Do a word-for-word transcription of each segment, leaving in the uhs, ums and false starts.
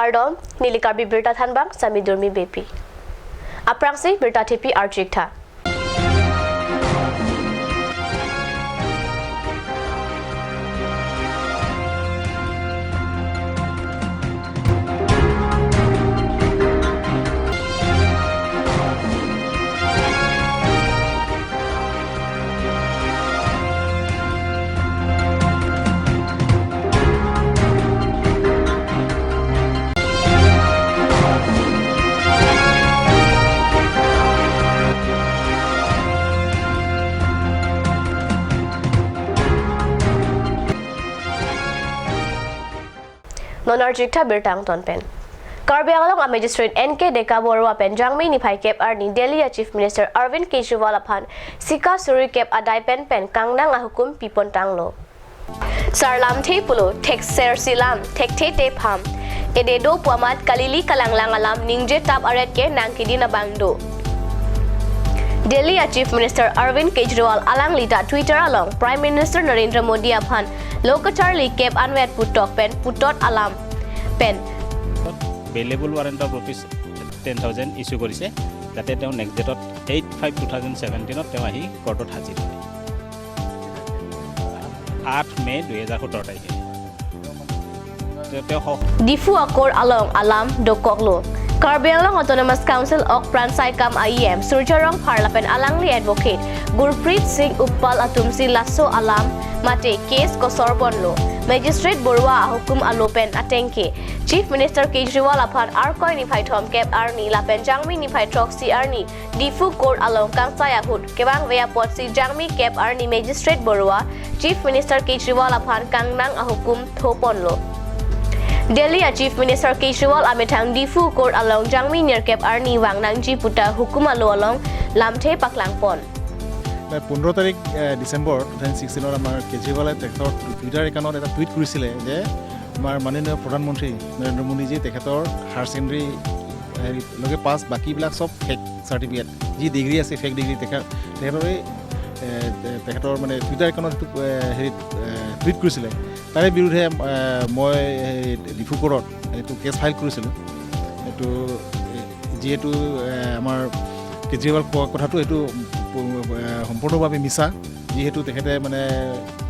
Kardom, neli Karbi Birta thanbang Sami Durmi Beypi. Aphrangsi birta thepi arju-ik tha. Non arju-ik tha birta angton pen. Karbi Anglong a Magistrate N K Deka Borua pen Jangmi niphai kep arni Delhi a Chief Minister Arvind Kejriwal aphan sika suri kep adai pen pen kangnang ahukum pipon tanglo. Sar lamthe pulo, thekser si lam, thekthe te pham. Ede do pu amat kalili kalanglang alam ningje tap aret ke nangkedin abang do. Delhi a Chief Minister Arvind Kejriwal alangli ta Twitter along Prime Minister Narendra Modi aphan lo kacharli kep anvet putok pen putot alam pen bailable warrant of rupees ten thousand issue কৰিছে, যাতে তেওঁ নেক্সট ডেটত eight five two thousand ছেভেণ্টিনত তেওঁ আহি কোৰ্টত হাজিৰ হয়। আঠ মে দুই হাজাৰ সোতৰ তাৰিখে তেওঁ, তেওঁ স- Diphu a-court along alam dokoklo. Karbi Anglong Autonomous Council ok pran saikam a E M Surjya Rongphar lapen alangli advocate Gurpreet Singh Uppal atumsi laso alam mate case kosor ponlo. Magistrate Borua ahukum alo pen atengke Chief Minister Kejriwal aphan Arkoi niphai thomkep arni lapen Jangmi niphai throksi arni Diphu Court along kangsai ahut kevangve apotsi Jangmi kep arni Magistrate Borua Chief Minister Kejriwal aphan kangnang ahukum tho ponlo. Delhi a Chief Minister Kejriwal amethang Diphu Court along Jangmi nerkep arni vangnangji puta hukum alo along lamthe paklang pon. নাই, পোন্ধৰ তাৰিখ, এ, December two thousand ছিক্সটিনত আমাৰ কেজৰিৱালে তেখেতৰ টুইটাৰ একাউণ্টত এটা টুইট কৰিছিলে যে আমাৰ মাননীয় প্ৰধানমন্ত্ৰী নৰেন্দ্ৰ মোদীজী তেখেতৰ হায়াৰ ছেকেণ্ডেৰী হেৰি লগে পাছ, বাকীবিলাক চব ফেক চাৰ্টিফিকেট। যি ডিগ্ৰী আছে, ফেক ডিগ্ৰী। তেখেত, তেখেতৰ এই, এ, তে-, তেখেতৰ মানে টুইটাৰ একাউণ্টত যিটো, এ, হেৰিত, এ, টুইট কৰিছিলে, তাৰে বিৰুদ্ধে, এ, মই এই ডিফু কোৰ্টত এইটো কেছ ফাইল কৰিছিলোঁ। এইটো, এ, যিহেতু, এ, আমাৰ কেজৰিৱাল কোৱা কথাটো এইটো, এ, সম্পূৰ্ণভাৱে মিছা। যিহেতু তেখেতে মানে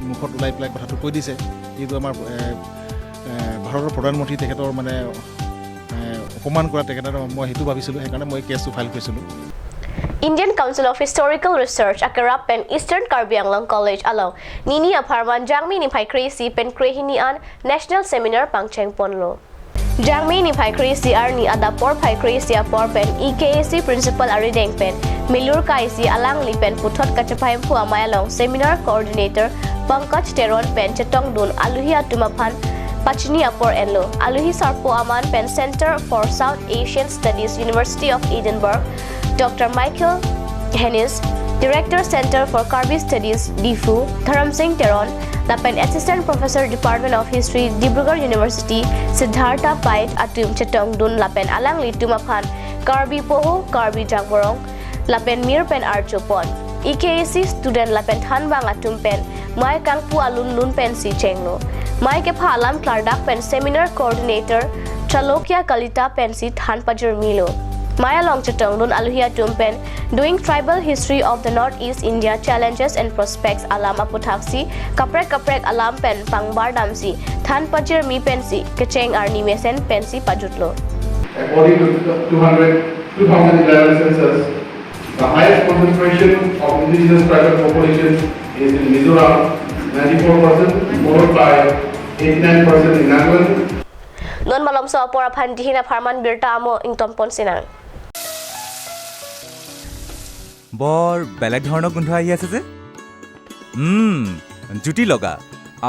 মুখত ওলাই পেলাই কথাটো কৈ দিছে, যিহেতু আমাৰ, এ, এ, ভাৰতৰ প্ৰধানমন্ত্ৰী তেখেতৰ মানে, এ, অপমান কৰা তেখেতৰ, মই সেইটো ভাবিছিলোঁ, সেইকাৰণে মই কেছটো ফাইল কৰিছিলোঁ। Indian Council of Historical Research akerap pen Eastern Karbi Anglong College along nini apharman Jangmi niphai kre-isi pen kre-hini an National Seminar pangcheng ponlo. Jangmi niphai kre-isi arni adap porphai kre-isi apor pen E K A C Principal arideng pen milur kaisi alangli pen puthot kachepahimphu amei along Seminar Coordinator Pankaj Teron pen chetongdun aluhi atum aphan pachini apor enlo. Aluhi sarpo aman pen Center for South Asian Studies, University of Edinburgh, Doctor Michael Hennis, Director, Center for Karbi Studies, Diphu, Dharam Singh Teron, lapen Assistant Professor, Department of History, Dibrugarh University, Siddhartha Pait atum chetongdun lapen alanglitum aphan Karbi poho, Karbi jakborong lapen mir pen arjupon. E K A C student lapen thanbang atum pen mei kangpu alun lun pensi chenglo. Mei kepha alam klardak pen Seminar Coordinator Chalokya Kalita pensi than pajirmilo. Mei along chetongdun aluhi atum pen Doing Tribal History of the Northeast India, Challenges and Prospects alam aputhaksi kaprek kaprek alam pen pangbar damsi than pajirmi pensi kecheng arni mesen pensi pajutlo. According to two hundred, two thousand eleven census, the highest concentration of indigenous tribal population is in Mizoram, ninety-four percent, followed by eighty-nine percent in Nagaland. Non malomso apor aphan dihin apharman birta amo ingtompon sinang. বৰ বেলেগ ধৰণৰ গোন্ধ আহি আছে যে। উম, জুতি লগা।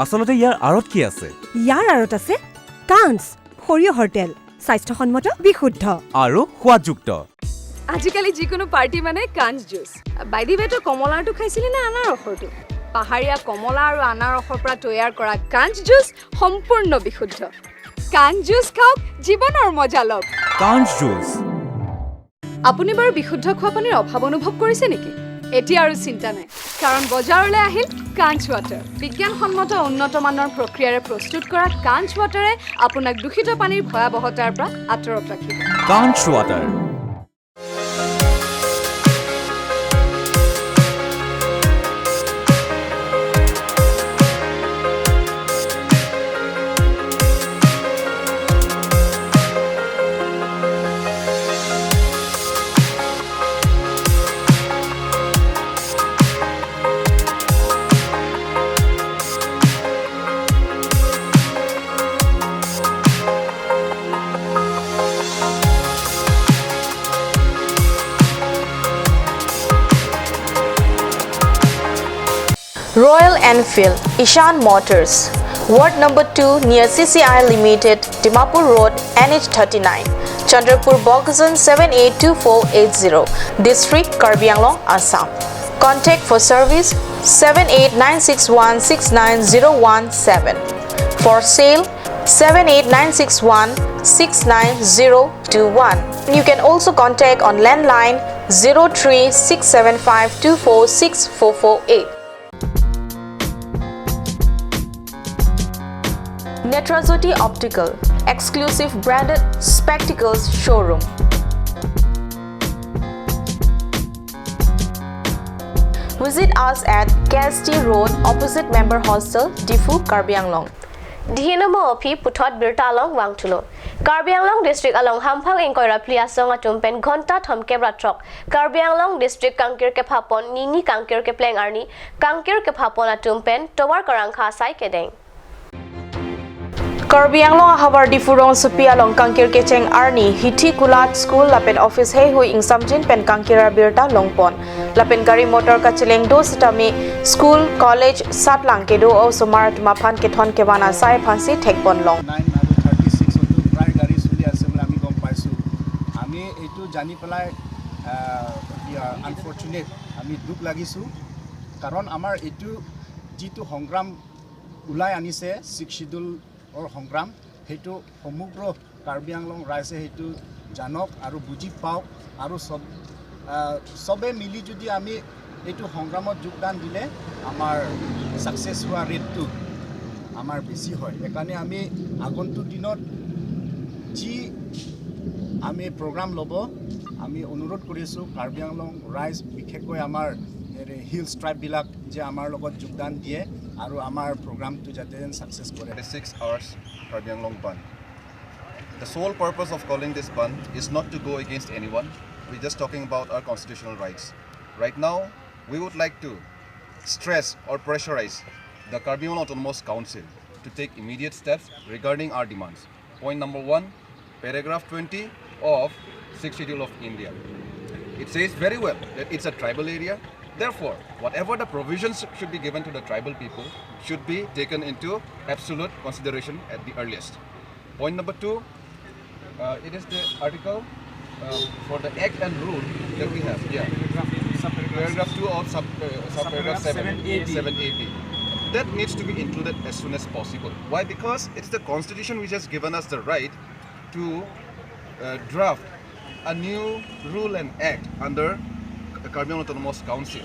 আচলতে ইয়াৰ আঁৰত কি আছে? ইয়াৰ আঁৰত আছে কাঞ্চ, সৰিয়হৰ তেল, স্বাস্থ্যসন্মত, বিশুদ্ধ। আৰু সোৱাদযুক্ত। আজিকালি যিকোনো পাৰ্টি মানে কাঞ্চ জুচ। বাইদেৱে, তই কমলাৰটো খাইছিলি নে আনাৰসৰটো? পাহাৰীয়া কমলা আৰু আনাৰসৰ পৰা তৈয়াৰ কৰা কাঞ্চ জুচ সম্পূৰ্ণ বিশুদ্ধ। কাঞ্চ জুচ খাওক, জীৱনৰ মজা লওক। কাঞ্চ জুচ। আপুনি বাৰু বিশুদ্ধ খোৱা পানীৰ অভাৱ অনুভৱ কৰিছে নেকি? এতিয়া আৰু চিন্তা নাই, কাৰণ বজাৰলৈ আহিল কাঞ্চ ৱাটাৰ। বিজ্ঞানসন্মত উন্নত মানৰ প্ৰক্ৰিয়াৰে প্ৰস্তুত কৰা কাঞ্চ ৱাটাৰে আপোনাক দূষিত পানীৰ ভয়াৱহতাৰ পৰা আঁতৰত ৰাখিব। কাঞ্চ water. Royal Enfield, Ishan Motors, Ward number two near C C I Limited, Dimapur Road, N H thirty-nine, Chandrapur, Bokajan seven eight two four eight zero, District, Karbi Anglong, Assam. Contact for service seven eight nine six one six nine zero one seven. For sale, seven eight nine six one six nine zero two one. You can also contact on landline zero three six seven five two four six four four eight. Netrajyoti Optical, exclusive branded spectacles showroom. Visit us at K S T Road, opposite Member Hostel, Diphu, Karbi Anglong. Dihino mo aphi puthot birta along vangthulo. Karbi Anglong District along hamphang ingkoi ra phli asong atum pen ghonta thomkep ra throk Karbi Anglong District kangkir kephapon nini kangkir kepleng arni kangkir kephapon atum pen tovar karangkha asai kedeng. Karbi Anglong ahavar Diphu rongsopi along kangkir kecheng arni hithi kulat school lapen office heihui ingsamjin pen kangkir abirta longpon. Lapen gari motor kacheleng do sitame school, college, satlang kedo osomar atum aphan kethon kevan asai aphansi thekpon long. Nine আৰু thirty six অতো প্ৰায় গাড়ী চলি আছে বুলি আমি গম পাইছোঁ। আমি এইটো জানি পেলাই, আহ, কি, আহ, আনফৰ্চুনেট, আমি দুখ লাগিছোঁ। কাৰণ আমাৰ এইটো যিটো সংগ্ৰাম ওলাই আনিছে ছিক্স শ্বিডিউলৰ সংগ্ৰাম, সেইটো সমগ্ৰ কাৰ্বি আংলং ৰাইজে সেইটো জানক আৰু বুজি পাওক আৰু চব, আহ, চবে মিলি যদি আমি এইটো সংগ্ৰামত যোগদান দিলে আমাৰ ছাকচেছ হোৱা ৰেটটো আমাৰ বেছি হয়। সেইকাৰণে আমি আগন্তুক দিনত যি আমি প্ৰগ্ৰাম ল'ব, আমি অনুৰোধ কৰিছোঁ কাৰ্বি আংলং ৰাইজ, বিশেষকৈ আমাৰ হেৰি হিলছ ট্ৰাইববিলাক যে আমাৰ লগত যোগদান দিয়ে আৰু আমাৰ প্ৰগ্ৰামটো যাতে যেন ছাকচেছ কৰে। Thirty-six hours Karbi Anglong bandh. The sole purpose of calling this bandh is not to go against anyone. We're just talking about our constitutional rights. Right now, we would like to stress or pressurize the Karbi Anglong Autonomous Council to take immediate steps regarding our demands. Point number one, paragraph twenty of Sixth Schedule of India. It says very well that it's a tribal area. Therefore, whatever the provisions should be given to the tribal people should be taken into absolute consideration at the earliest. Point number two, uh, it is the article, uh, for the act and rule that we have. Yeah. Paragraph two of sub, uh, subparagraph seven, seven A B. That needs to be included as soon as possible. Why? Because it's the constitution which has given us the right to, uh, draft a new rule and act under Karbi Anglong Autonomous Council.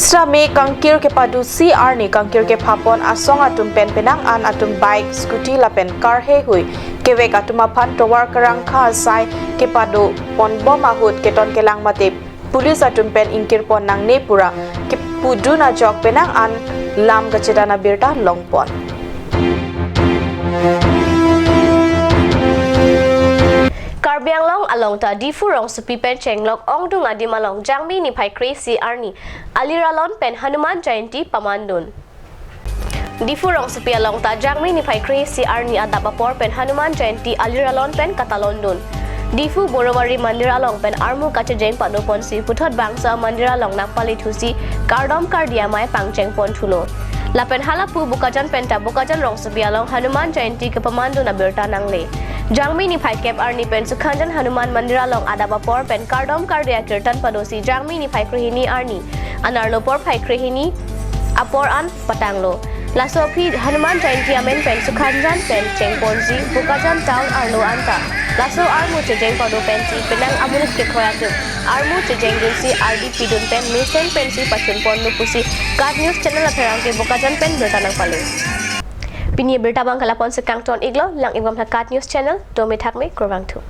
Sitame kangkir kepadusi arni kangkir kephapon asong atum pen penang an atum bike, scooty lapen car heihui kevek atum aphan tovar karangkha asai kepadoponbom ahut keton kelang mate police atum pen ingkirpon nangne pura kepudun ajok penang an lam kachedan abirta longpon. Karbi Anglong along ta Diphu rongsopi pen chenglok ongdung adim along Jangmi niphai kre-isi arni Aliralon pen Hanuman Jayanti pamandun. Diphu rongsopi along ta Jangmi niphai kre-isi arni adap apor pen Hanuman Jayanti Aliralon pen katalondun. Diphu Borowari Mandir along pen armu kachejeng padoponsi puthot bangso amandir along nangpalithusi kardom kardi amei pangchengponthulo. Lapen halapu Bokajan pen ta Bokajan rongsopi along Hanuman Jayanti kepamandun abirta nangle. Jangmi niphai kep arni pen Sukhanjan Hanuman Mandir along adap apor pen kardom kardi akirtan padosi Jangmi niphai krehini arni anerlo porphai krehini apor an patanglo. Laso aphi Hanuman Jayanti amen pen Sukhanjan pen chengponsi Bokajan town arlo anta laso armu chejeng pado pensi penang amonit kekhoi atum armu chejeng dunsi ardi pidun pen mesen pensi pachun ponlo pusi KAT News Channel apherangke Bokajan pen birta nangpale. Pini birta abang ke lapu-an si kangton iklo, lang-ik bom tha KAT News Channel, tumi thakme, kurvangthu.